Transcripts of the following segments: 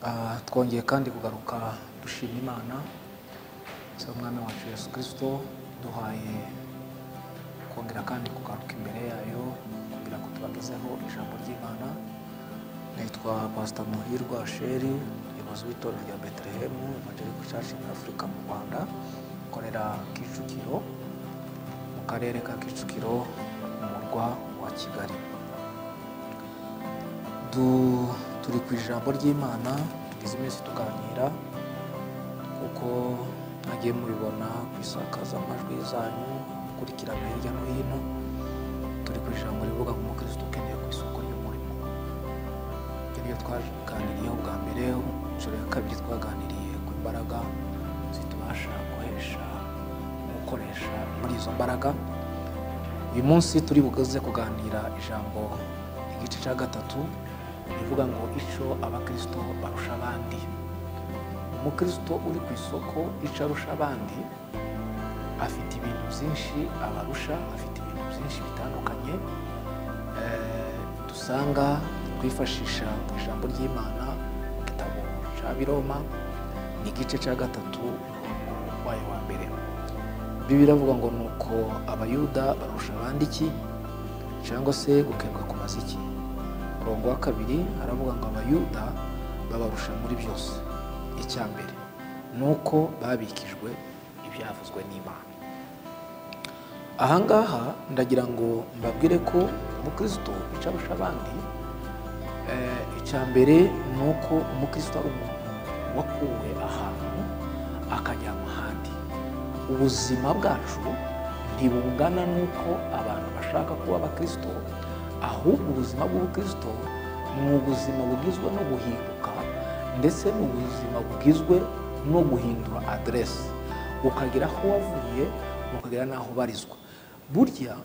Twongeye kandi kugaruka dushima Imana se Umwami wacu Yesu Kristo duhaye kongera kandi kugaruka imbere yayo kugira ngo tubagezeho ijambo ry'Imana. Nitwa Pastor Muhirwa Asheri, umuyobozi w'itorero rya Bethlehem Evangelical Church in Africa mu Rwanda, nkorera Kicukiro, mu karere ka Kicukiro, mu murwa wa Kigali. Turi ku ijambo ry'Imana, tugize iminsi tuganira kuko mwagiye mubibona ku isakazamajwi zanyu, mukurikirana hirya no hino. Turi ku ijambo rivuga ngo umukristo ukeneye ku isoko ry'umurimo. Ibyo niyo twaganiriyeho bwa mbere. Inshuro ya kabiri twaganiriye ku imbaraga zitubasha guhesha gukoresha muri izo mbaraga. Uyu munsi turi buze kuganira ijambo igice cya gatatu rivuga ngo ico abakristo barusha abandi. Umukristo uri ku isoko ico arusha abandi afite ibintu byinshi abarusha, afite ibintu byinshi bitandukanye dusanga twifashisha mu ijambo ry'Imana mu gitabo cya Biroma, ni igice cya gatatu umurongo wayo wa mbere. Bibiliya iravuga ngo nuko Abayuda barusha abandi iki, cyangwa se gukebwa ku maziki. Umurongo wa kabiri aravuga ngo Abayuda babarusha muri byose. Icya mbere nuko babikijwe ibyavuzwe n'Imana. Ahangaha ndagira ngo mbabwire ko umukristo icyo arusha abandi, icya mbere nuko umukristo ari umuntu wakuwe ahantu akajyanwa ahandi. Ubuzima bwacu ntibungana n'uko abantu bashaka kuba abakristo, ahubwo ubuzima bw'ubukristo ni ubuzima bugizwe no guhinduka, ndetse ni ubuzima bugizwe no guhindura aderesi, ukagira aho wavuye ukagera n'aho ubarizwa. Burya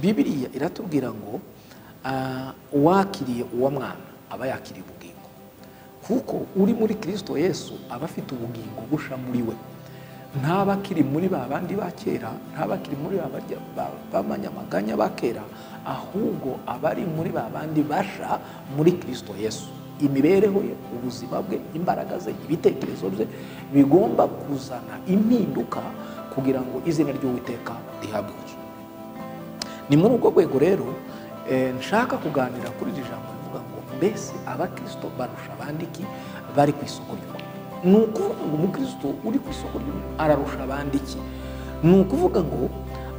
Bibiliya iratubwira ngo uwakiriye uwo mwana aba yakiriye ubugingo, kuko uri muri Kristo Yesu aba afite ubugingo busha muri we. Ntaba akiri muri ba bandi ba kera, ntaba akiri muri b'abanyamaganya ba kera, ahubwo aba ari muri ba bandi basha muri Kristo Yesu. Imibereho ye, ubuzima bwe, imbaraga ze, ibitekerezo bye bigomba kuzana impinduka kugira ngo izina ry'Uwiteka rihabwe ikuzo. Ni muri ubwo rwego rero nshaka kuganira kuri iri jambo rivuga ngo mbese abakristo barusha abandi iki bari ku isoko ry'umurimo. Ni ukuvuga ngo umukristo uri ku isoko ry'umurimo ararusha abandi iki? Ni ukuvuga ngo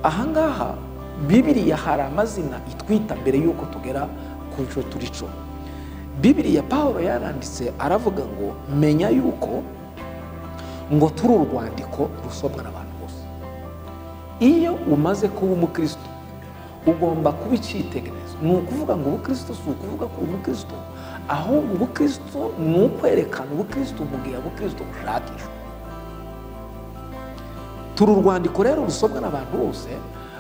ahangaha Bibiliya hari amazina itwita mbere y'uko tugera ku cyo turi cyo. Bibiliya Pawulo yaranditse aravuga ngo menya yuko ngo turi urwandiko rusomwa n'abantu bose. Iyo umaze kuba umukristo ugomba kuba icyitegererezo. Ni ukuvuga ngo ubukristo si ukuvuga ko umukristo, ahubwo ubukristo ni ukwerekana ubukristo mu gihe ubukristo bushakishwa. Turi urwandiko rero rusomwa n'abantu bose.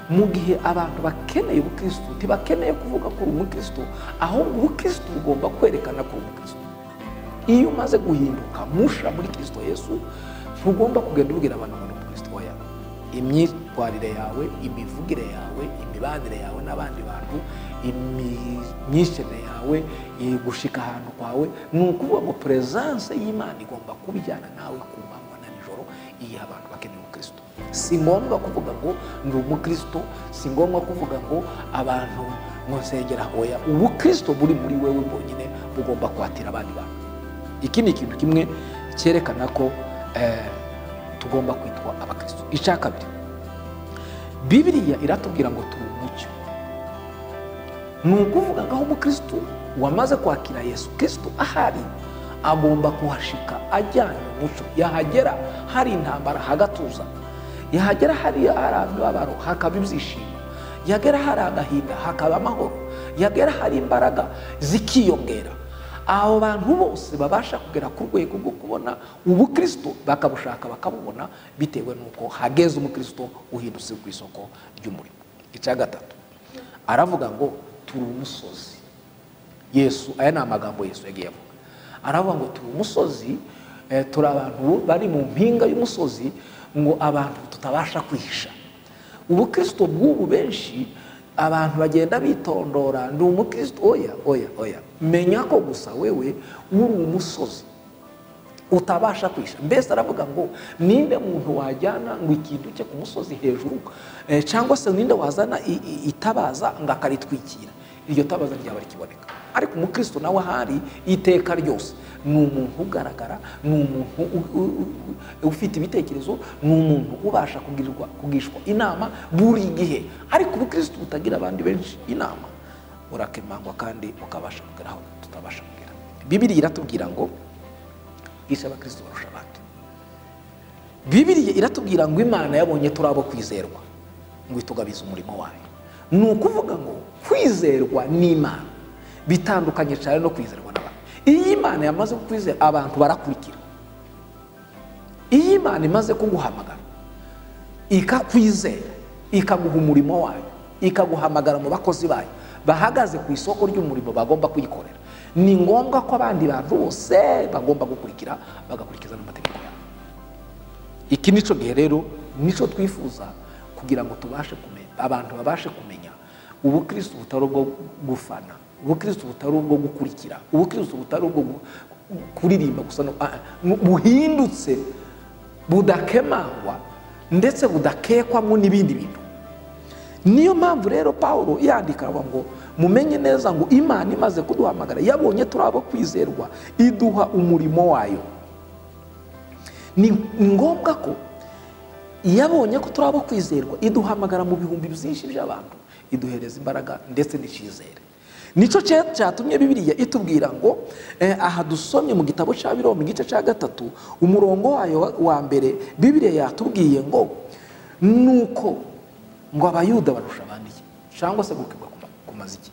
Mu gihe abantu bakeneye ubukristo ntibakeneye kuvuga ko uri umukristo, ahubwo ubukristo bugomba kwerekana ko uri umukristo. Iyo umaze guhinduka musha muri Kristo Yesu, ntugomba kugenda ubwira abantu ngo ni umukristo. Oya, imyitwarire yawe, imivugire yawe, imibanire yawe n'abandi bantu, imyishyurire yawe, gushika ahantu kwawe, ni ukuvuga ngo presence y'Imana igomba kubijyana nawe ku manywa na nijoro iyo abantu bakeneye ubukristo. Si ngombwa kuvuga ngo ndi umukristo, si ngombwa kuvuga ngo abantu ngo nsengera. Oya, ubukristo buri muri wewe bwonyine bugomba kwatira abandi bantu. Iki ni ikintu kimwe cyerekana ko tugomba kwitwa abakristo. Icya kabiri, Bibiliya iratubwira ngo turi umucyo. Ni ukuvuga ngo aho umukristo wamaze kwakira Yesu Kristo ahari agomba kuhashika ajyanye umucyo. Yahagera hari intambara hagatuza, yahagera hari imibabaro hakaba ibyishimo, yagera hari agahinda hakaba amahoro, yagera hari imbaraga zikiyongera. Abo bantu bose babasha kugera ku rwego rwo kubona ubukristo bakabushaka bakabubona bitewe n'uko hageze umukristo uhindutse ku isoko ry'umurimo. Icya gatatu aravuga ngo turi umusozi. Yesu, aya ni amagambo Yesu yagiye avuga, aravuga ngo turi umusozi, turi abantu bari mu mpinga y'umusozi, ngo abantu tutabasha kwihisha. Ubukristo bw'ubu benshi abantu bagenda bitondora, ndi umukristo. Oya, oya, oya, menya ko gusa wewe uri umusozi. Utabasha kwisha. Mbese aravuga ngo ninde muntu wajyana ngo ikintu cye ku musozi hejuru, cyangwa se ninde wazana itabaza ngo akaritwikira, iryo tabaza ryaba rikiboneka. Ariko umukristo nawe ahari iteka ryose ni umuntu ugaragara, ni umuntu ufite ibitekerezo, ni umuntu ubasha kugishwa inama buri gihe. Ariko ubukristo butagira abandi benshi inama urakemangwa kandi ukabasha kugera aho tutabasha kugera. Bibiliya iratubwira ngo gisha abakristo barusha abandi. Bibiliya iratubwira ngo Imana yabonye turi abo kwizerwa ngo itugabize umurimo wayo. Ni ukuvuga ngo kwizerwa n'Imana bitandukanye cyane no kwizerwa n'abantu. Iyo Imana yamaze kukwizera abantu barakurikira. Iyo Imana imaze kuguhamagara ikakwizera, ikaguha umurimo wayo, ikaguhamagara mu bakozi bayo bahagaze ku isoko ry'umurimo bagomba kuyikorera, ni ngombwa ko abandi bantu bose bagomba gukurikira, bagakurikiza n'amategeko yayo. Iki nico gihe rero nico twifuza kugira ngo tubashe kumenya, abantu babashe kumenya ubukristo butari ubwo gufana, ubukristo butari ubwo gukurikira, ubukristo butari ubwo kuririmba gusa, buhindutse, budakemangwa ndetse budakekwamo n'ibindi bintu. Niyo mpamvu rero Paulo yandika ngo mumenye neza ngo Imana imaze kuduhamagara yabonye turi abo kwizerwa, iduha umurimo wayo. Ni ngombwa ko yabonye ko turi abo kwizerwa, iduhamagara mu bihumbi byinshi by'abantu, iduhereza imbaraga ndetse n'icyizere. Nico cyatumye Bibiliya itubwira ngo aha dusomye mu gitabo cya Biroma igice cya 3 umurongo wayo wa mbere, Bibiliya yatubwiye ngo nuko ngo abayuda barusha abandi cyangwa se gukebwa ku maziki.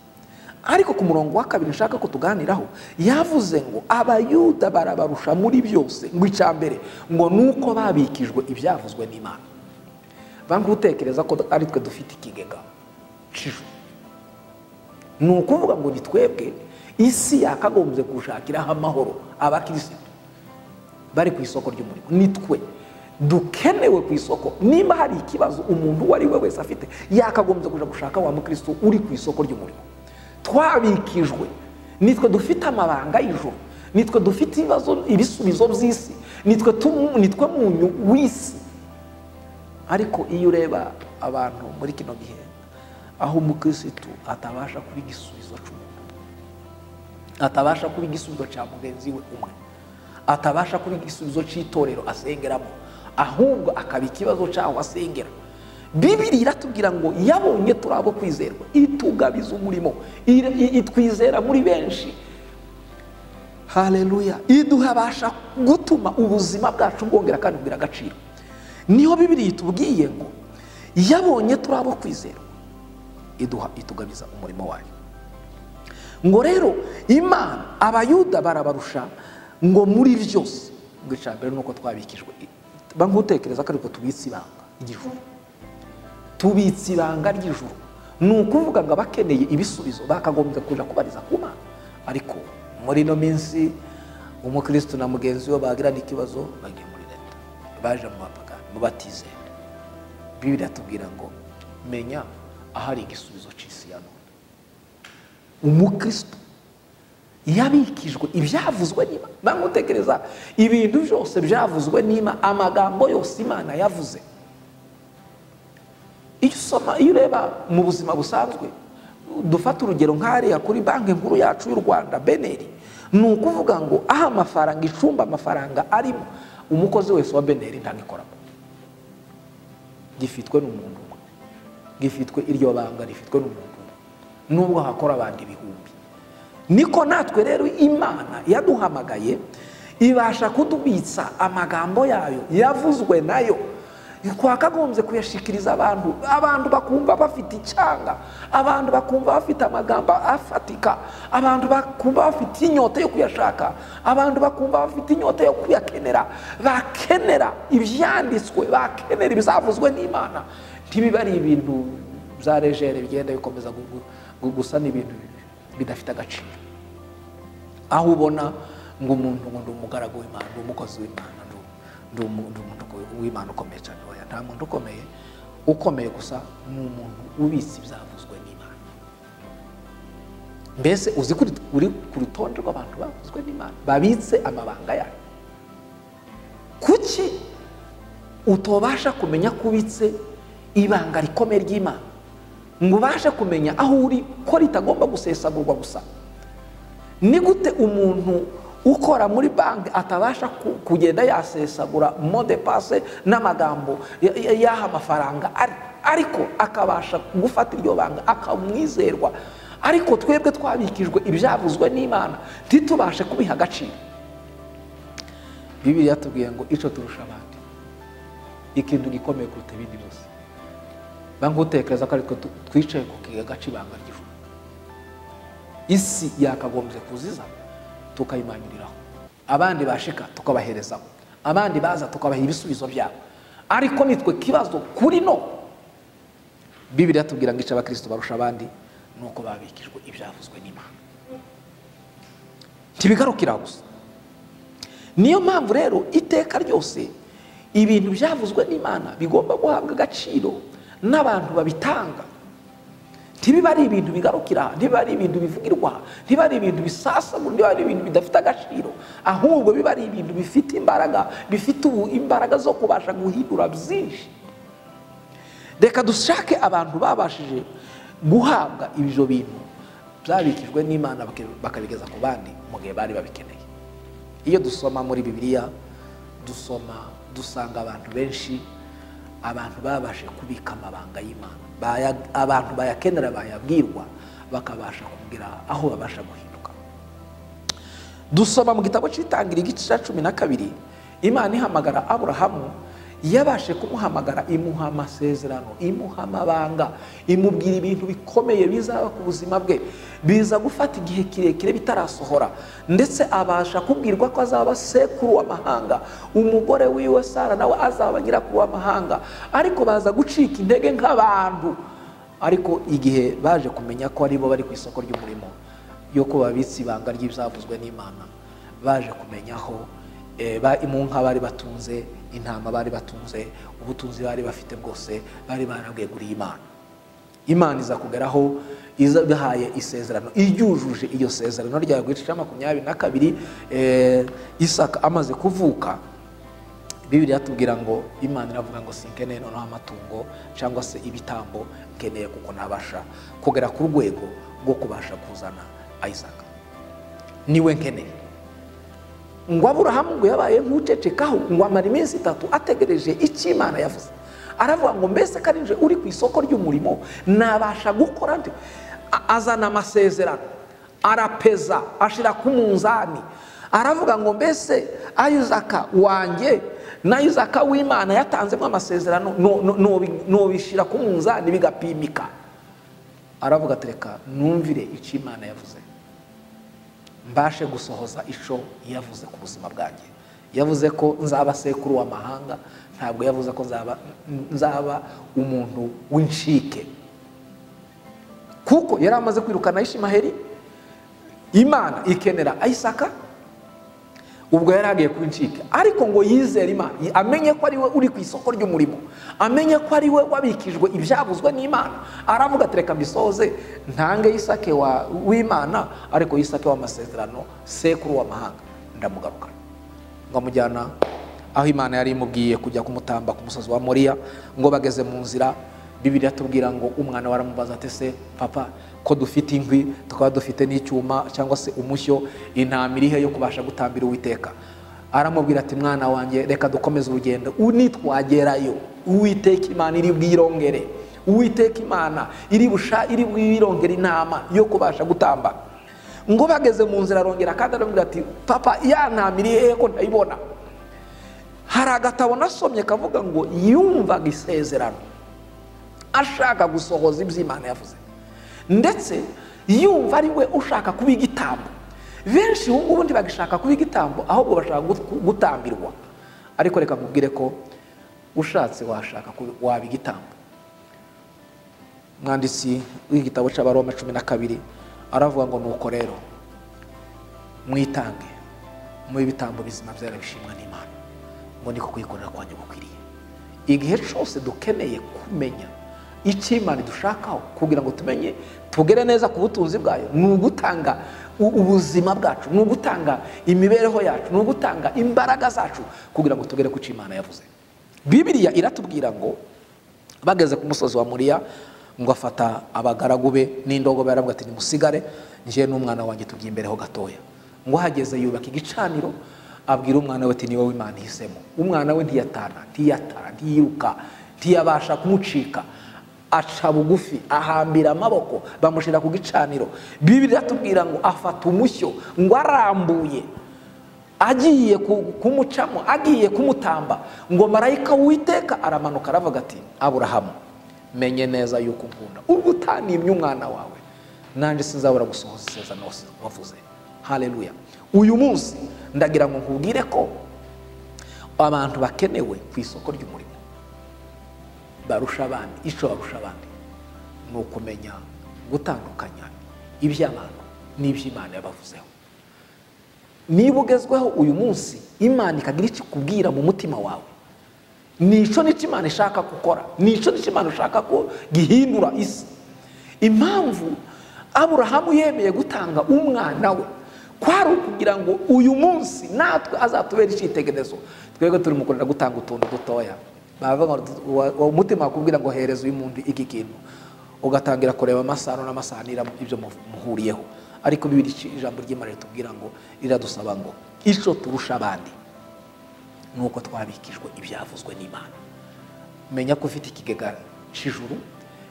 Ariko ku murongo wa 2 nshaka ko tuganiraho, yavuze ngo abayuda barabarusha muri byose, ngo icya mbere ngo nuko babikijwe ibyavuzwe n'Imana. Bangu utekereza ko ari twe dufite ikigega cy'ijuru. Ni ukuvuga ngo ni twebwe isi yakagombye gushakiraho amahoro abakirisitu bari ku isoko ry'umurimo. Ni twe dukenewe ku isoko. Nimba hari ikibazo umuntu uwo ari we wese afite, yakagombye kuja gushaka wa mukristo uri ku isoko ry'umurimo. Twabikijwe, nitwe dufite amabanga y'ijuru, nitwe dufite ibibazo ibisubizo by'isi, nitwe munyu w'isi. Ariko iyo ureba abantu muri kino gihe aho umukristo atabasha kuba igisubizo cy'umuntu, atabasha kuba igisubizo cya mugenzi we umwe, atabasha kuba igisubizo cy'itorero asengeramo, ahubwo akaba ikibazo cyaho asengera. Bibiliya iratubwira ngo yabonye turi abo kwizerwa, itugabiza umurimo, itwizera muri benshi. Haleluya! Iduhabasha gutuma ubuzima bwacu bwongera kandi bugira agaciro. Niho Bibiliya itubwiye ngo yabonye turi abo kwizerwa, iduha itugabiza umurimo wayo. Ngo rero Imana abayuda barabarusha ngo muri byose, ngo icya mbere nuko twabikijwe. Bangutekereza ko ariko tubitse ibanga ry'ijuru, tubitse ibanga ry'ijuru. Ni ukuvuga ngo abakeneye ibisubizo bakagombye kuja kubariza ku Mana. Ariko muri ino minsi umukristo na mugenzi we bagirana ikibazo, bagiye muri leta, baje mu bapagani, mu batizera. Bibiliya itubwira ngo menya ahari igisubizo cy'isi ya none. Umukristo yabikijwe ibyavuzwe n'Imana. Bangutekereza ibintu byose byavuzwe n'Imana, amagambo yose Imana yavuze. Iyo usoma, iyo ureba mu buzima busanzwe, dufata urugero nk'hariya kuri banki nkuru yacu y'u Rwanda BNR, ni ukuvuga ngo aho amafaranga icumba amafaranga arimo, umukozi wese wa BNR ntagikoramo, gifitwe n'umuntu umwe, gifitwe iryo banga rifitwe n'umuntu umwe, nubwo hakora abandi ibihumbi. Niko natwe rero Imana yaduhamagaye ibasha kudubitsa amagambo yayo yavuzwe nayo, twakagombye kuyashikiriza abantu, abantu bakumva bafite icyanga, abantu bakumva bafite amagambo afatika, abantu bakumva bafite inyota yo kuyashaka, abantu bakumva bafite inyota yo kuyakenera, bakenera ibyanditswe, bakenera ibizavuzwe n'Imana. Ntibiba ari ibintu bya legere bigenda bikomeza gusa n'ibintu bidafite agaciro. Aho ubona ngo umuntu ngo ndi umugaragu w'Imana, ndi umukozi w'Imana, ndi umuntu w'Imana ukomeye cyane. Oya, nta muntu ukomeye, ukomeye gusa ni umuntu ubitse ibyavuzwe n'Imana. Mbese uzi ko uri ku rutonde rw'abantu bavuzwe n'Imana, babitse amabanga yayo. Kuki utobasha kumenya kubitse ibanga rikomeye ry'Imana ngo ubashe kumenya aho uri ko ritagomba gusesagurwa gusa? Ni gute umuntu ukora muri banki atabasha kugenda yasesagura mot de passe n'amagambo yaha amafaranga, ariko akabasha gufata iryo banga akamwizerwa? Ariko twebwe twabikijwe ibyavuzwe n'Imana ntitubashe kubiha agaciro. Bibiliya yatubwiye ngo ico turusha abandi, ikintu gikomeye kuruta ibindi byose. Bangutekereza ko ariko twicaye ku kiyaga c'ibanga ry'ijuru, isi yakagombye kuziza tukayimanyuriraho, abandi bashika tukabaherezaho, abandi baza tukabaha ibisubizo byabo, ariko nitwe kibazo kuri no. Bibiliya yatubwira ngo ico abakristo barusha abandi nuko babikijwe ibyavuzwe n'Imana. Ntibigarukira gusa. Niyo mpamvu rero iteka ryose ibintu byavuzwe n'Imana bigomba guhabwa agaciro n'abantu babitanga. Ntibiba ari ibintu bigarukira, ntibiba ari ibintu bivugirwa, ntibiba ari ibintu bisasagura, ntibiba ari ibintu bidafite agaciro, ahubwo biba ari ibintu bifite imbaraga, bifite ubu imbaraga zo kubasha guhindura byinshi. Reka dushake abantu babashije guhabwa ibyo bintu byabikijwe n'Imana bakabigeza ku bandi mu gihe bari babikeneye. Iyo dusoma muri Bibiliya dusoma dusanga abantu benshi, abantu babashe kubika amabanga y'Imana, abantu bayakenera bayabwirwa bakabasha kugira aho babasha guhinduka. Dusoma mu gitabo cy'Itangiriro igice cya 12, Imana ihamagara Aburahamu, yabashe kumuhamagara imuha amasezerano, imuha amabanga, imubwira ibintu bikomeye bizaba ku buzima bwe, biza gufata igihe kirekire bitarasohora, ndetse abasha kubwirwa ko azaba sekuru w'amahanga, umugore wiwe Sara nawe azaba nyirakuru w'amahanga. Ariko baza gucika intege nk'abantu. Ariko igihe baje kumenya ko aribo bari ku isoko ry'umurimo yo ko babitse ibanga ry'ibyavuzwe n'Imana, baje kumenya aho mu nka bari batunze, intama bari batunze, ubutunzi bari bafite bwose bari barabweguriye Imana. Imana iza kugeraho iza bihaye isezerano, iryujuje iyo sezerano ryayo ku gice cya 22. Isaka amaze kuvuka, Bibiliya yatubwira ngo Imana iravuga ngo sinkeneye noneho amatungo cyangwa se ibitambo, nkeneye kuko nabasha kugera ku rwego rwo kubasha kuzana Isaka, niwe nkeneye. Ngo Aburahamu ngo yabaye nk'ucecekaho ngo amara iminsi 3 ategereje icyo Imana yavuze. Aravuga ngo mbese karinje uri ku isoko ry'umurimo nabasha gukora nte? Azana amasezerano, arapeza, ashira ku munzani, aravuga ngo mbese Isaka wanjye na Isaka w'Imana yatanzemo amasezerano nobishira ku munzani bigapimika. Aravuga ati reka numvire icyo Imana yavuze, mbashe gusohoza ico yavuze ku buzima bwanjye. Yavuze ko nzaba sekuru w'amahanga, ntabwo yavuze ko nzaba umuntu w'incike, kuko yari amaze kwirukana Ishimaheli. Imana ikenera Isaka, ubwo yari agiye kuba incike, ariko ngo yizere Imana, amenye ko ari we uri ku isoko ry'umurimo, amenye ko ari we wabikijwe ibyavuzwe n'Imana. Aravuga ati reka mbisoze, ntange Isake w'Imana, ariko Isake w'amasezerano, sekuru w'amahanga, ndamugarukana. Ngo amujyana aho Imana yari imubwiye kujya kumutamba ku musozi wa Moriya. Ngo bageze mu nzira, Bibiliya tubwira ngo umwana waramubaza ati se papa, ko dufite inkwi tukaba dufite n'icyuma cyangwa se umushyo, intama irihe yo kubasha gutambira Uwiteka? Aramubwira ati mwana wanjye reka dukomeze urugendo, nitwagerayo Uwiteka Imana iri bwirongere, Uwiteka Imana iri busha iri bwirongere intama yo kubasha gutamba. Ngo bageze mu nzira arongera kandi aramubwira ati papa, ya ntama iri hehe ko ntayibona? Hari agatabo nasomye kavuga ngo yumvaga isezerano ashaka gusohoza ibyo Imana yavuze, ndetse yumva ari we ushaka kuba igitambo. Benshi ubu ngubu ntibagishaka kuba igitambo, ahubwo bashaka gutambirwa. Ariko reka nkubwire ko ushatse washaka waba igitambo. Umwanditsi w'igitabo cy'Abaroma 12 aravuga ngo nuko rero mwitange mu ibitambo bizima byarabishimwa n'Imana, ngo niko kuyikorera kwanyu gukwiriye. Igihe cyose dukeneye kumenya Icyo Imana idushakaho kugira ngo tumenye tugere neza ku butunzi bwayo ni ugutanga ubuzima bwacu, ni ugutanga imibereho yacu, ni ugutanga imbaraga zacu kugira ngo tugere ku cyo Imana yavuze. Bibiliya iratubwira ngo bageze ku musozi wa Moriya, ngo afata abagaragu be n'indogobe, aravuga ati nimusigare njye n'umwana wanjye tugiye imbere ho gatoya. Ngo ahageze yubaka igicaniro, abwira umwana we ati ni wowe Imana ihisemo. Umwana we ntiyatana, ntiyatara, ntiyiruka, ntiyabasha kumucika, aca bugufi, ahambira amaboko, bamushyira ku gicaniro. Bibiliya iratubwira ngo afata umushyo, ngo arambuye agiye kumucamo, agiye kumutamba, ngo marayika w'Uwiteka aramanuka aravuga ati Aburahamu, menye neza yuko unkunda, ubwo utanimye umwana wawe nanjye sinzabura gusohoza isezerano wavuze. Haleluya. Uyu munsi ndagira ngo nkubwire ko abantu bakenewe ku isoko ry'umurimo barusha abandi. Icyo barusha abandi ni ukumenya gutandukanya iby'abantu n'iby'Imana yabavuzeho. Niba ugezweho uyu munsi, Imana ikagira icyo ikubwira mu mutima wawe, nico nicyo Imana ishaka gukora, nico nicyo Imana ishaka ko gihindura isi. Impamvu Aburahamu yemeye gutanga umwana we kwari ukugira ngo uyu munsi natwe azatubere icyitegererezo. Twebwe turi mu kurira gutanga utuntu dutoya, bavuga ngo umutima wakubwira ngo hereza uyu muntu iki kintu, ugatangira kureba amasano n'amasanira ibyo muhuriyeho. Ariko Bibiliya ijambo ry'Imana ritubwira ngo riradusaba ngo icyo turusha abandi nuko twabikijwe ibyavuzwe n'Imana. Menya ko ufite ikigega cy'ijuru,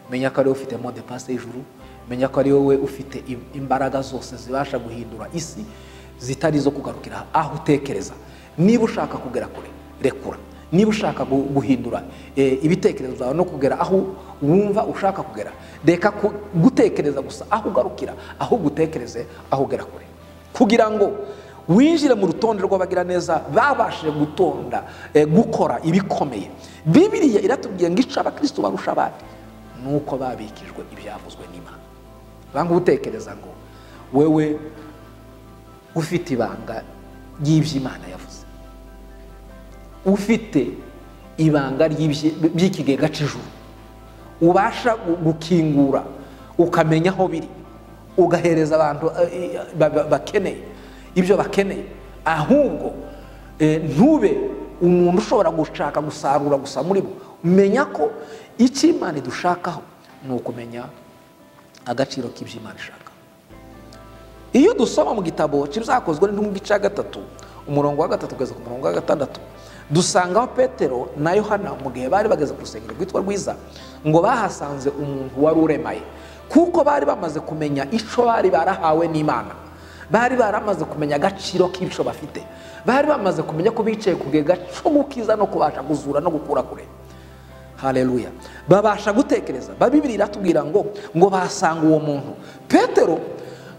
menya ko ari wowe ufite mot de passe y'ijuru, menya ko ari wowe ufite imbaraga zose zibasha guhindura isi zitari zo kugarukira aho utekereza. Niba ushaka kugera kure, rekura. Niba ushaka guhindura ibitekerezo byawe no kugera aho wumva ushaka kugera, reka gutekereza gusa aho ugarukira, aho gutekereze aho ugera kure, kugira ngo winjire mu rutonde rw'abagira neza babashije gutonda gukora ibikomeye. Bibiliya iratubwiye ngo ico abakristo barusha abandi nuko babikijwe ibyavuzwe n'Imana. Banga utekereza ngo wewe ufite ibanga ry'iby'Imana yavuze, ufite ibanga ry'ikigega cy'ijuru, ubasha gukingura ukamenya aho biri, ugahereza abantu bakeneye ibyo bakeneye, ahubwo ntube umuntu ushobora gushaka gusarura gusa muri bo. Menya ko icyo Imana idushakaho ni ukumenya agaciro k'ibyo Imana ishaka. Iyo dusoma mu gitabo cy'Ibyakozwe n'Intumwa igice cya 3 umurongo wa 3 kugeza ku murongo wa 6, dusangaho Petero na Yohana mu gihe bari bageze ku rusengero rwitwa Rwiza, ngo bahasanze umuntu wari uremaye, kuko bari bamaze kumenya ico bari barahawe n'Imana, bari baramaze kumenya agaciro k'ibyo bafite, bari bamaze kumenya ko bicaye ku kigega cyo gukiza no kubasha kuzura no gukura kure. Haleluya. Babasha gutekereza. Bibiliya iratubwira ngo basanga uwo muntu. Petero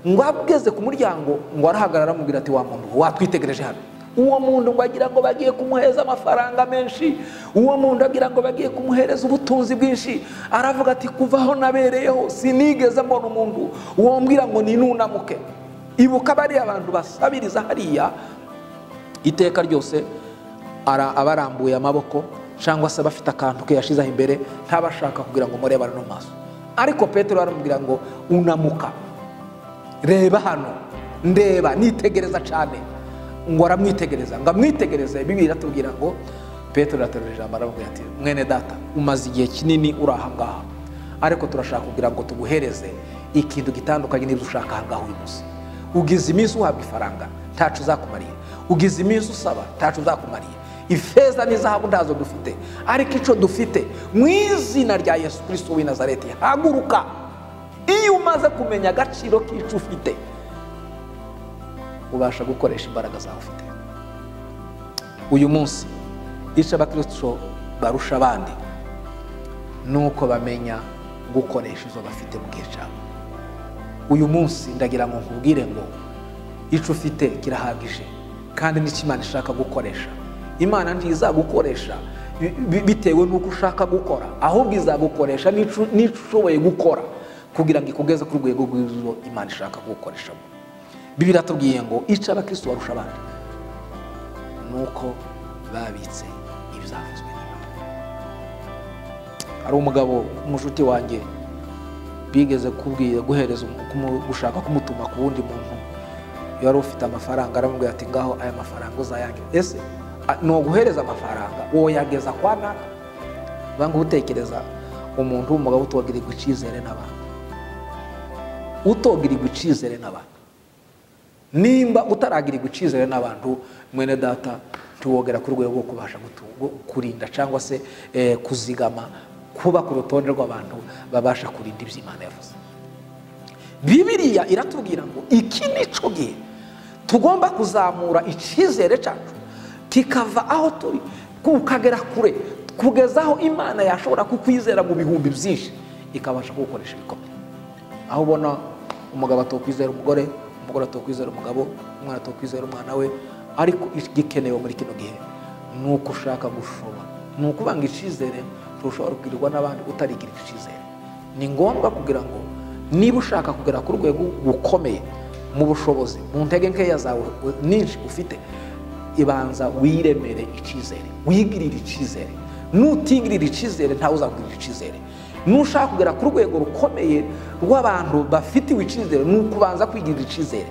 ngo ageze ku muryango ngo arahagarara amubwira ati wa muntu watwitegereje hano. Uwo muntu ngo agira ngo bagiye kumuheza amafaranga menshi, uwo muntu agira ngo bagiye kumuhereza ubutunzi bwinshi, aravuga ati kuva aho nabereyeho sinigeze mbona umuntu wombwira ngo ninunamuke. Ibuka bari abantu basabiriza hariya iteka ryose abarambuye amaboko cyangwa se bafite akantu ke yashizeho imbere, ntabashaka kugira ngo murebane no maso. Ariko Petero aramubwira ngo unamuka, reba hano, ndeba, nitegereza cyane. Ngo aramwitegereza, ngo amwitegereze. Bibiliya iratubwira ngo Petero aterura ijambo aramubwira ati mwene data, umaze igihe kinini uri aha ngaha, ariko turashaka kugira ngo tuguhereze ikintu gitandukanye n'ibyo ushaka aha ngaha uyu munsi. Ugize iminsi uhabwa ifaranga ntacu uzakumariye, ugize iminsi usaba ntacu uzakumariye, ifeza n'izahabu ntazo dufite, ariko icyo dufite mu izina rya Yesu Kristo w'i Nazareti, haguruka. Iyo umaze kumenya agaciro k'icyo ufite, ubasha gukoresha imbaraga zawe ufite. Uyu munsi icyo abakristo barusha abandi nuko bamenya gukoresha izo bafite mu gihe cyabo. Uyu munsi ndagira ngo nkubwire ngo icyo ufite kirahagije, kandi n'icyo Imana ishaka gukoresha. Imana ntizagukoresha bitewe n'uko ushaka gukora, ahubwo izagukoresha n'icyo ushoboye gukora kugira ngo ikugeze ku rwego rw'izo Imana ishaka gukoreshamo. Bibiliya iratubwiye ngo icyo abakristo barusha abandi nuko babitse ibyavuzwe n'Imana. Hari umugabo umushuti wanjye bigeze kubwira guhereza gushaka kumutuma ku wundi muntu yari ufite amafaranga, aramubwira ati ngaho aya mafaranga uzayangira. Ese ni uguhereza amafaranga woyageza kwa naka? Banga utekereza umuntu w'umugabo utogirirwa icyizere n'abantu, utogirirwa icyizere n'abantu. Nimba utaragirirwa icyizere n'abantu, mwene data, ntiwogera ku rwego rwo kubasha kurinda cyangwa se kuzigama, kuba ku rutonde rw'abantu babasha kurinda ibyo Imana yavuze. Bibiliya iratubwira ngo iki nico gihe tugomba kuzamura icyizere cyacu kikava aho turi kukagera kure, kugeza aho Imana yashobora kukwizera mu bihumbi byinshi ikabasha kugukoresha ibikomeye. Aho ubona umugabo atokwizera umugore, umugore atokwizera umugabo, umwana atokwizera umwana we, ariko igikenewe muri kino gihe ni uko ushaka gushobora, ni ukubanga icyizere ntushobora kugirirwa n'abandi utarigira icyizere. Ni ngombwa kugira ngo niba ushaka kugera ku rwego rukomeye mu bushobozi, mu ntege nkeya zawe nyinshi ufite, ibanza wiremere icyizere, wigirire icyizere. Nutigirira icyizere ntawe uzakugirira icyizere. Nushaka kugera ku rwego rukomeye rw'abantu bafitiwe icyizere, ni ukubanza kwigirira icyizere.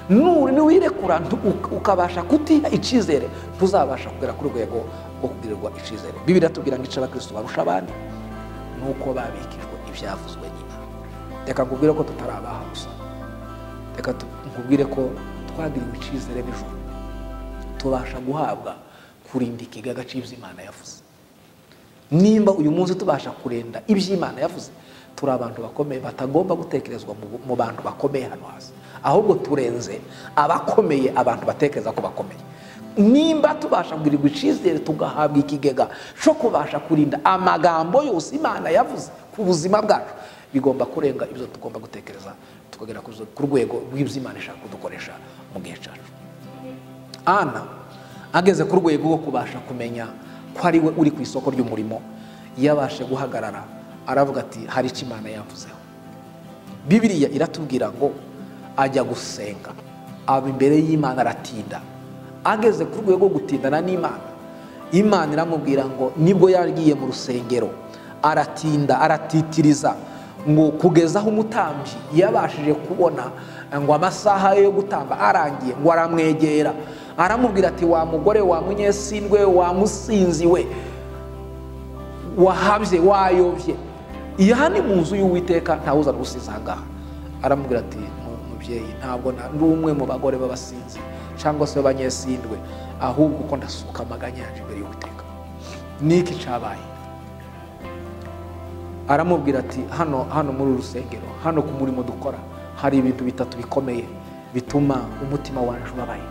Niwirekura ukabasha kutiha icyizere, ntuzabasha kugera ku rwego rwo kugirirwa icyizere. Bibiliya itubwira ngo icyo abakristo barusha abandi ni uko babikijwe ibyavuzwe n'Imana. Reka nkubwire ko tutarabaha gusa, reka nkubwire ko twagiriwe icyizere n'ijuru, tubasha guhabwa kurinda ikigaga cy'ibyo Imana yavuze. Nimba uyu munsi tubasha kurinda ibyo Imana yavuze, turi abantu bakomeye batagomba gutekerezwa mu bantu bakomeye hano hasi, ahubwo turenze abakomeye abantu batekereza ko bakomeye. Nimba tubasha kugirirwa icyizere tugahabwa ikigega cyo kubasha kurinda amagambo yose Imana yavuze ku buzima bwacu, bigomba kurenga ibyo tugomba gutekereza, tukagera ku rwego rw'ibyo Imana ishaka kudukoresha mu gihe cyacu. Ana ageze ku rwego rwo kubasha kumenya ko ari we uri ku isoko ry'umurimo, yabashe guhagarara aravuga ati hari icyo Imana yavuzeho. Bibiliya iratubwira ngo ajya gusenga, aba imbere y'Imana aratinda. Ageze ku rwego rwo gutindana n'Imana, Imana iramubwira ngo nibwo yagiye mu rusengero aratinda, aratitiriza ngo kugeza aho umutambyi yabashije kubona ngo amasaha yo gutamba arangiye, ngo aramwegera aramubwira ati wa mugore wa munyesindwe wa musinzi we, wahabye wayobye, iya ni mu nzu y'Uwiteka ntawuza gusiza ngaha. Aramubwira ati mubyeyi, ntabwo ndi umwe mu bagore b'abasinzi cyangwa se b'abanyesindwe, ahubwo uko ndasuka amaganya yanjye imbere y'Uwiteka. Niki cyabaye? Aramubwira ati hano muri rusengero, hano ku murimo dukora, hari ibintu bitatu bikomeye bituma umutima wanje ubabaye,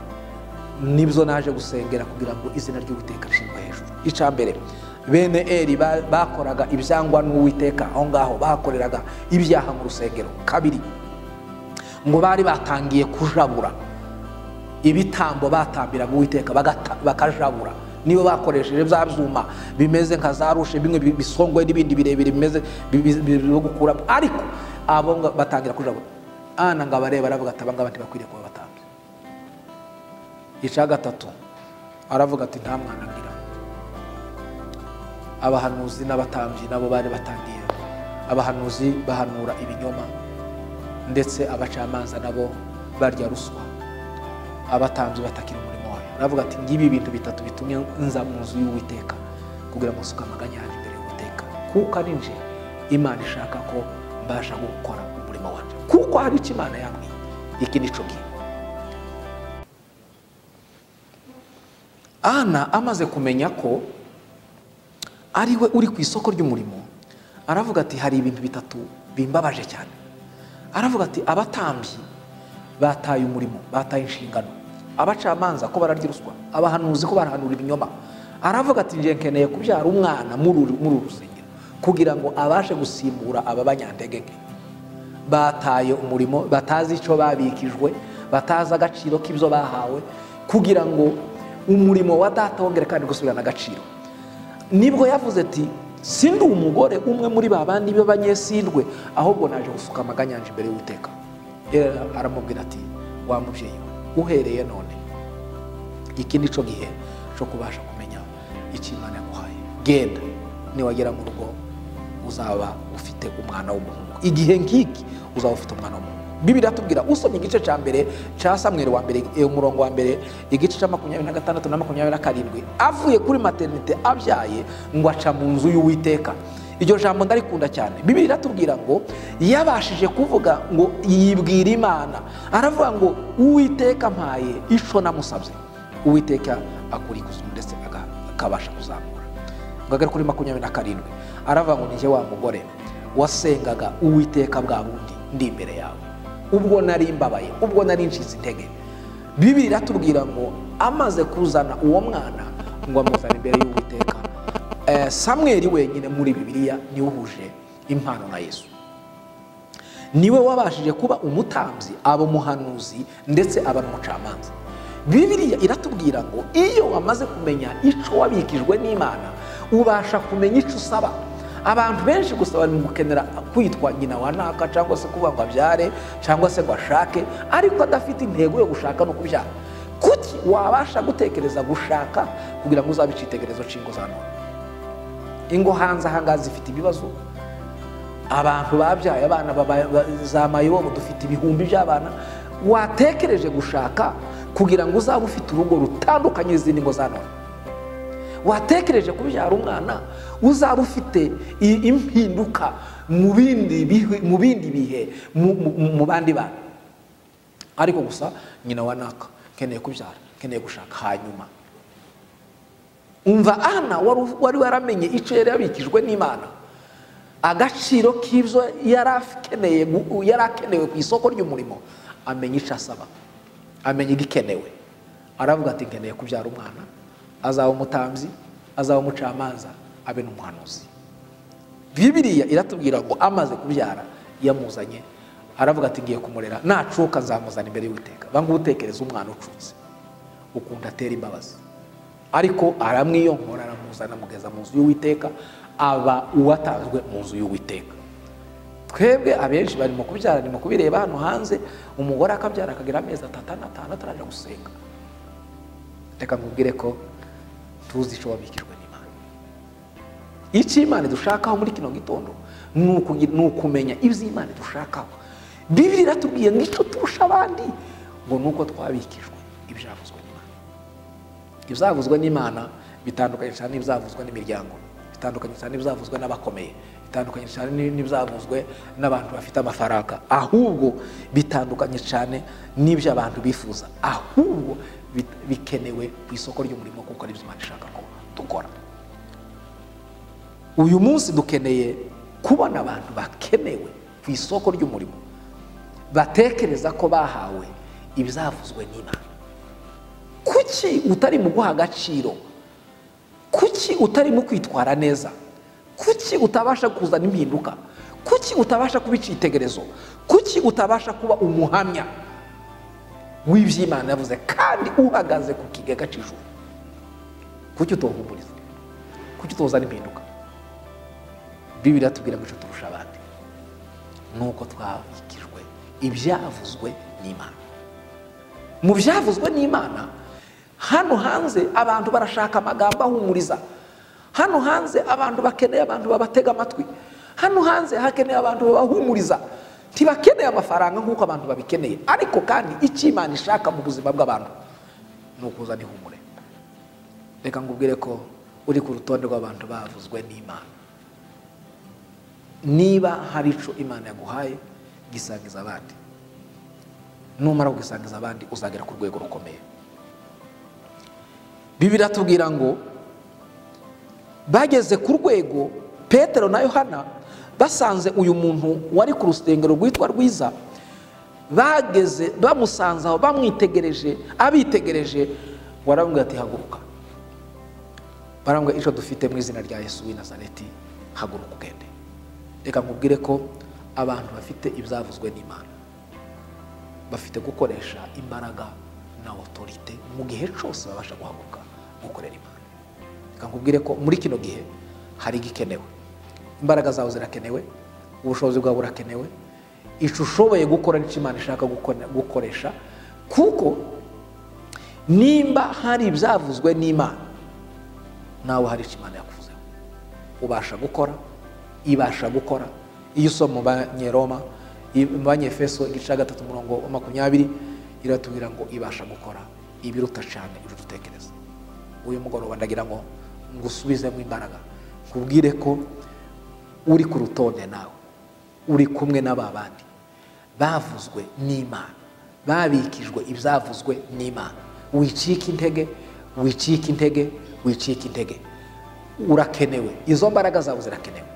nibyo naje gusengera kugira ngo izina ry'Uwiteka rishyirwe hejuru. Icya mbere, bene Eli bakoraga ibyangwa n'Uwiteka, aho ngaho bakoreraga ibyaha mu rusengero. Kabiri, ngo bari batangiye kujabura ibitambo batambiraga Uwiteka, bakajabura. Nibo bakoresheje bya byuma bimeze nka za rushe, bimwe bisongoye n'ibindi birebire bimeze byo gukura, ariko abo batangira kujabura. Ana ngo abareba aravuga ati abangaba ntibakwiriye kuba batambye. Icya gatatu, aravuga ati nta mwana ngira. Abahanuzi n'abatambyi nabo bari batangiye, abahanuzi bahanura ibinyoma, ndetse abacamanza nabo barya ruswa, abatambyi batakira umurimo wayo. Aravuga ati ngibi ibintu bitatu bitumye nza mu nzu y'Uwiteka kugira ngo nsuke amaganya yanjye imbere y'Uwiteka, kuko ari nje Imana ishaka ko mbasha gukora umurimo wanjye, kuko hari icyo Imana yambwiye. Iki nico gihe. Ana amaze kumenya ko ari we uri ku isoko ry'umurimo, aravuga ati hari ibintu bitatu bimbabaje cyane. Aravuga ati abatambyi bataye umurimo, bataye inshingano, abacamanza ko bararya ruswa, abahanuzi ko barahanura ibinyoma. Aravuga ati nje nkeneye kubyara umwana muri uru rusengero kugira ngo abashe gusimbura aba banyantege nke bataye umurimo, batazi icyo babikijwe, batazi agaciro k'ibyo bahawe, kugira ngo umurimo wa data wongere kandi gusubirana agaciro. Nibwo yavuze ati sindi umugore umwe muri ba bandi b'abanyesindwe, ahubwo naje gusuka amaganya yanjye imbere y'Uwiteka. Aramubwira ati wa mubyeyi we, uhereye none iki nico gihe cyo kubasha kumenya icyo Imana yaguhaye. Genda, niwagera mu rugo uzaba ufite umwana w'umuhungu. Igihe nk'iki uzaba ufite umwana w'umuhungu. Bibiliya iratubwira, usomye igice cya mbere cya Samweli wa mbere, umurongo wa mbere, igice cya 26 na 27, avuye kuri maternité abyaye ngo aca mu nzu y'Uwiteka. Iryo jambo ndarikunda cyane. Bibiliya iratubwira ngo yabashije kuvuga ngo yibwira Imana, aravuga ngo Uwiteka mpaye ico namusabye. Uwiteka akuri ikuzimu ndetse akabasha kuzamura. Ngo agere kuri 27 aravuga ngo nije wa mugore wasengaga Uwiteka bwa bundi ndi imbere yawe, ubwo nari mbabaye, ubwo nari ncitse intege. Bibiliya iratubwira ngo amaze kuzana uwo mwana ngo amuzane imbere y'Uwiteka. Samweli wenyine muri Bibiliya niwe uhuje impano na Yesu, niwe wabashije kuba umutambyi, aba umuhanuzi ndetse aba n'umucamanza. Bibiliya iratubwira ngo iyo wamaze kumenya ico wabikijwe n'Imana ubasha kumenya ico usaba. Abantu benshi gusa bari gukenera kwitwa nyina wa naka, cyangwa se kuvuga ngo abyare, cyangwa se ngo ashake, ariko adafite intego yo gushaka no kubyara. Kuki wabasha gutekereza gushaka kugira ngo uzabe icyitegererezo c'ingo za none? Ingo hanze ahangaha zifite ibibazo, abantu babyaye abana za mayibobo, dufite ibihumbi by'abana. Watekereje gushaka kugira ngo uzabe ufite urugo rutandukanye n'izindi ngo za none? Watekereje kubyara umwana uzaba ufite impinduka mu bindi bihe mu bandi bana? Ariko gusa nyina wa naka nkeneye kubyara, nkeneye gushaka. Hanyuma umva Ana wari waramenye icyo yari yabikijwe n'Imana, agaciro k'ibyo yari akenewe ku isoko ry'umurimo, amenya icyo asaba, amenya igikenewe. Aravuga ati nkeneye kubyara umwana azaba umutambyi, azaba umucamanza, abe n'umuhanuzi. Bibiliya iratubwira ngo amaze kubyara yamuzanye, aravuga ati ngiye kumurera, nacuka nzamuzana imbere y'Uwiteka. Banga utekereza umwana ucutse ukunda atera imbabazi, ariko aramwiyonkora, aramuzana, amugeza mu nzu y'Uwiteka, aba uwatanzwe mu nzu y'Uwiteka. Twebwe abenshi barimo kubyara, barimo kubireba hano hanze, umugore akabyara akagira amezi 3 na 5 ataraja gusenga. Reka nkubwire ko tuzi ico wabikijwe n'Imana. Icyo Imana dushakaho muri kino gitondo ni ukumenya ibyo Imana dushakaho. Bibiliya iratubwiye ngo icyo turusha abandi ngo nuko twabikijwe ibyavuzwe n'Imana. Ibyavuzwe n'Imana bitandukanye cyane n'ibyavuzwe n'imiryango, bitandukanye cyane n'ibyavuzwe n'abakomeye, bitandukanye cyane n'ibyavuzwe n'abantu bafite amafaranga, ahubwo bitandukanye cyane n'ibyo abantu bifuza, ahubwo bikenewe ku isoko ry'umurimo, kuko ari byo Imana ishaka ko dukora. Uyu munsi dukeneye kubona abantu bakenewe ku isoko ry'umurimo, batekereza ko bahawe ibyavuzwe n'Imana. Kuki utari mu guha agaciro? Kuki utari mu kwitwara neza? Kuki utabasha kuzana impinduka? Kuki utabasha kuba icyitegererezo? Kuki utabasha kuba umuhamya w'iby'Imana yavuze kandi uhagaze ku kigega cy'ijuru? Kuki utohumuriza? Kuki utozana impinduka? Bibiliya itubwira ngo icyo turusha abandi nuko twabikijwe ibyavuzwe n'Imana. Mu byavuzwe n'Imana, hano hanze abantu barashaka amagambo ahumuriza, hano hanze abantu bakeneye abantu babatega amatwi, hano hanze hakeneye abantu babahumuriza. Ntibakeneye amafaranga nk'uko abantu babikeneye, ariko kandi icyo Imana ishaka mu buzima bw'abantu ni ukuzana ihumure. Reka nkubwire ko uri ku rutonde rw'abantu bavuzwe n'Imana. Niba hari ico Imana yaguhaye, gisangiza abandi. Numara kugisangiza abandi uzagera ku rwego rukomeye. Bibiliya iratubwira ngo bageze ku rwego Petero na Yohana basanze uyu muntu wari ku rusengero rwitwa Rwiza, bageze bamusanze aho bamwitegereje, abitegereje, baramubwira ati haguruka. Baramubwira icyo dufite mu izina rya Yesu w'i Nazareti, haguruka ugende. Reka nkubwire ko abantu bafite ibyavuzwe n'Imana bafite gukoresha imbaraga na autorite mu gihe cyose babasha guhaguruka gukorera Imana. Reka nkubwire ko muri kino gihe hari igikenewe. Imbaraga zawe zirakenewe, ubushobozi bwawe burakenewe, icyo ushoboye gukora n'icyo Imana ishaka gukoresha, kuko nimba hari ibyavuzwe n'Imana nawe hari icyo Imana yakuvuzeho. Ubasha gukora, Ibasha gukora. Iyo usoma mu Banyeroma, mu Banyefeso igice cya 3 umurongo wa 20, iratubwira ngo ibasha gukora ibiruta cyane ibyo dutekereza. Uyu mugoroba ndagira ngo ngusubizemo imbaraga, nkubwire ko uri ku rutonde nawe, uri kumwe n'aba bandi bavuzwe n'Imana, babikijwe ibyavuzwe n'Imana. Wicika intege, wicika intege, wicika intege. Urakenewe, izo mbaraga zawe zirakenewe,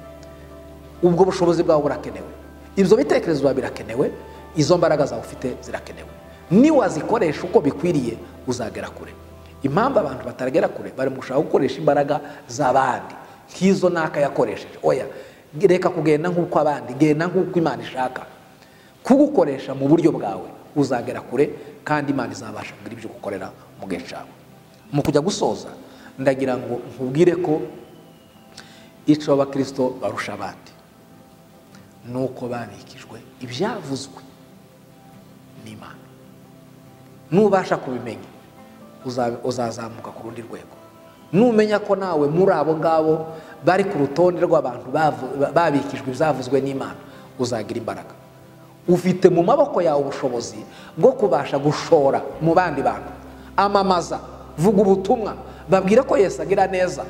ubwo bushobozi bwawe burakenewe, ibyo bitekerezo byawe birakenewe, izo mbaraga zawe ufite zirakenewe. Niwazikoresha uko bikwiriye uzagera kure. Impamvu abantu bataragera kure, bari mushaka gukoresha imbaraga z'abandi nk'izo naka yakoresheje. Oya, reka kugenda nk'uko abandi, genda nk'uko Imana ishaka kugukoresha mu buryo bwawe, uzagera kure kandi Imana izabasha kugira ibyo gukorera mu gihe cyawe. Mu kujya gusoza, ndagira ngo nkubwire ko ico abakristo barusha abandi nuko babikijwe ibyavuzwe n'Imana. Nubasha kubimenya uzazamuka ku rundi rwego. Numenya ko nawe muri abo ngabo bari ku rutonde rw'abantu babikijwe ibyavuzwe n'Imana, uzagira imbaraga. Ufite mu maboko yawe ubushobozi bwo kubasha gushora mu bandi bantu. Amamaza, vuga ubutumwa, babwira ko Yesu agira neza.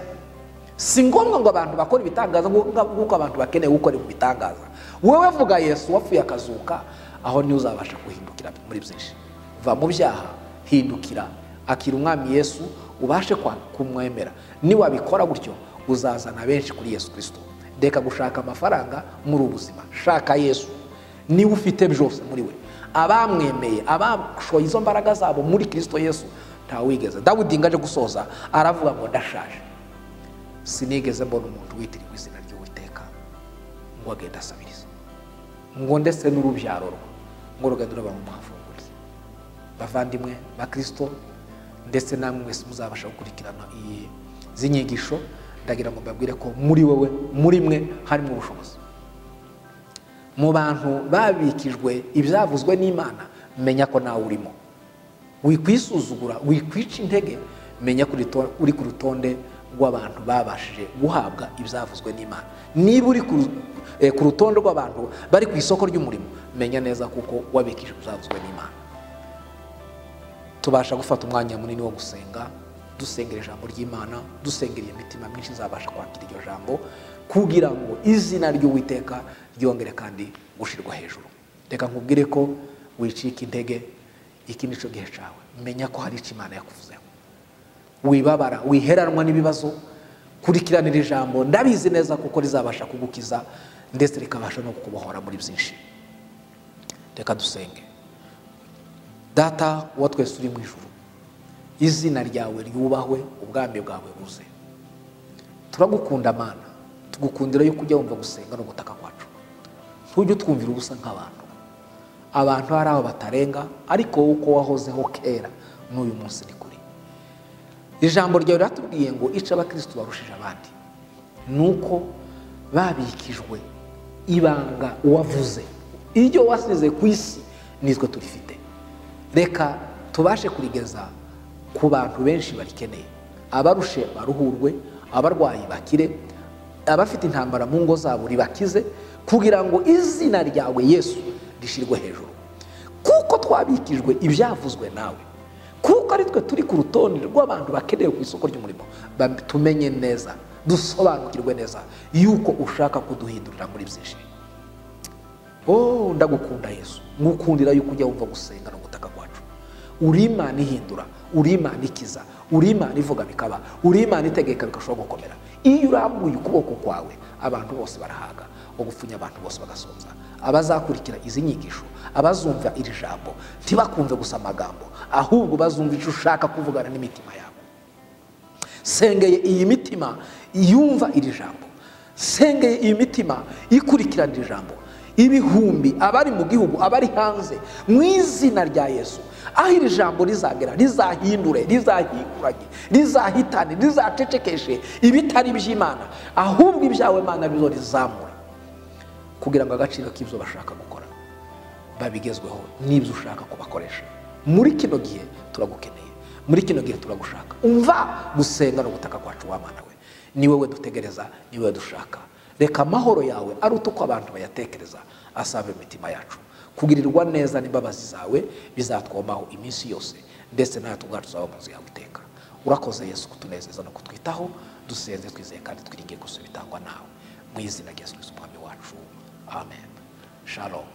Si ngombwa ngo abantu bakore ibitangaza nk'uko abantu bakeneye gukora ibitangaza. Wowe vuga Yesu wapfuye akazuka, aho ni uzabasha guhindukira muri byinshi. Va mu byaha, hindukira, akira umwami Yesu, ubashe kumwemera. Niwabikora gutyo uzazana benshi kuri Yesu Kristo. Reka gushaka amafaranga muri ubuzima, shaka Yesu. Niba ufite byose muri we, abamwemeye, abashoye izo mbaraga zabo muri Kristo Yesu, ntawigeze. Dawidi ngaje gusoza aravuga ngo ndashaje, sinigeze mbona umuntu witirirwa izina ry'Uwiteka ngo agende asabiriza, ngo ndetse n'urubyaro rwe ngo rugende ruba mu mafunguro. Bavandimwe ba Kristo, ndetse namwe mwese muzabasha gukurikirana izi nyigisho, ndagira ngo mbabwire ko muri wowe, muri mwe harimo ubushobozi. Mu bantu babikijwe ibyavuzwe n'Imana, menya ko nawe urimo. Wikwisuzugura, wikwica intege, menya ko uri ku rutonde rw'abantu babashije guhabwa ibyavuzwe n'Imana. Niba uri ku rutonde rw'abantu bari ku isoko ry'umurimo, menya neza kuko wabikijwe ibyavuzwe n'Imana. Tubasha gufata umwanya munini wo gusenga, dusengera ijambo ry'Imana, dusengera imitima myinshi izabasha kwakira iryo jambo, kugira ngo izina ry'Uwiteka ryongere kandi gushirwa hejuru. Reka nkubwire ko wicika intege, iki nico gihe cyawe. Menya ko hari icyo Imana yakuvuzeho. Wibabara, wiheranwa n'ibibazo, kurikiranira ijambo, ndabizi neza kuko rizabasha kugukiza ndetse rikabasha no kukubohora muri byinshi. Reka dusenge. Data wa twese uri mu ijuru, izina ryawe ryubahwe, ubwami bwawe buze. Turagukunda Mana, tugukundira yuko ujya wumva gusenga no gutaka kwacu. Ntujye utwumvira ubusa nk'abantu. Abantu hari aho batarenga, ariko uko wahozeho kera n'uyu munsi ni kuri. Ijambo ryawe riratubwiye ngo ica abakristo barushije abandi nuko babikijwe ibanga wavuze, iryo wasize ku isi nitwe turifite. Reka tubashe kurigeza ku bantu benshi barikeneye, abarushe baruhurwe, abarwayi bakire, abafite intambara mu ngo zabo ribakize, kugira ngo izina ryawe Yesu rishirwe hejuru. Kuko twabikijwe ibyavuzwe nawe, kuko ari twe turi ku rutonde rw'abantu bakeneye ku isoko ry'umurimo, tumenye neza, dusobanukirwe neza yuko ushaka kuduhindurira muri byinshi. Oh, ndagukunda Yesu, ngukundira yuko ujya wumva gusenga no gutaka kwacu. Uri Imana ihindura, uri Imana ikiza, uri Imana ivuga bikaba, uri Imana itegeka bigashobora gukomera. Iyo urambuye ukuboko kwawe, abantu bose barahaga, ugufunya abantu bose bagasonza. Abazakurikira izi nyigisho, abazumva iri jambo, ntibakumve gusa amagambo, ahubwo bazumva icyo ushaka kuvugana n'imitima yabo. Sengeye iyi mitima yumva iri jambo, sengeye iyi mitima ikurikirana iri jambo, ibihumbi abari mu gihugu, abari hanze, mu izina rya Yesu, aho iri jambo rizagera, rizahindure, rizahinguranye, rizahitane, rizacecekeshe ibitari by'Imana, ahubwo ibyawe Mana bizo rizamura, kugira ngo agaciro k'ibyo bashaka gukora babigezweho n'ibyo ushaka kubakoresha. Muri kino gihe turagukeneye, muri kino gihe turagushaka. Umva gusenga no gutaka kwacu wa Mana we, ni wowe dutegereza, ni wowe dushaka. Reka amahoro yawe aruta uko abantu bayatekereza asabe imitima yacu. Kugirirwa neza n'imbabazi zawe bizatwomaho iminsi yose, ndetse natwe ubwacu tuzaba mu nzu yawe iteka. Urakoze Yesu kutunezeza no kutwitaho. Dusenze twizeye kandi twiringiye gusa bitangwa nawe, mu izina rya Yesu Kristo Umwami wacu, amen. Shalom.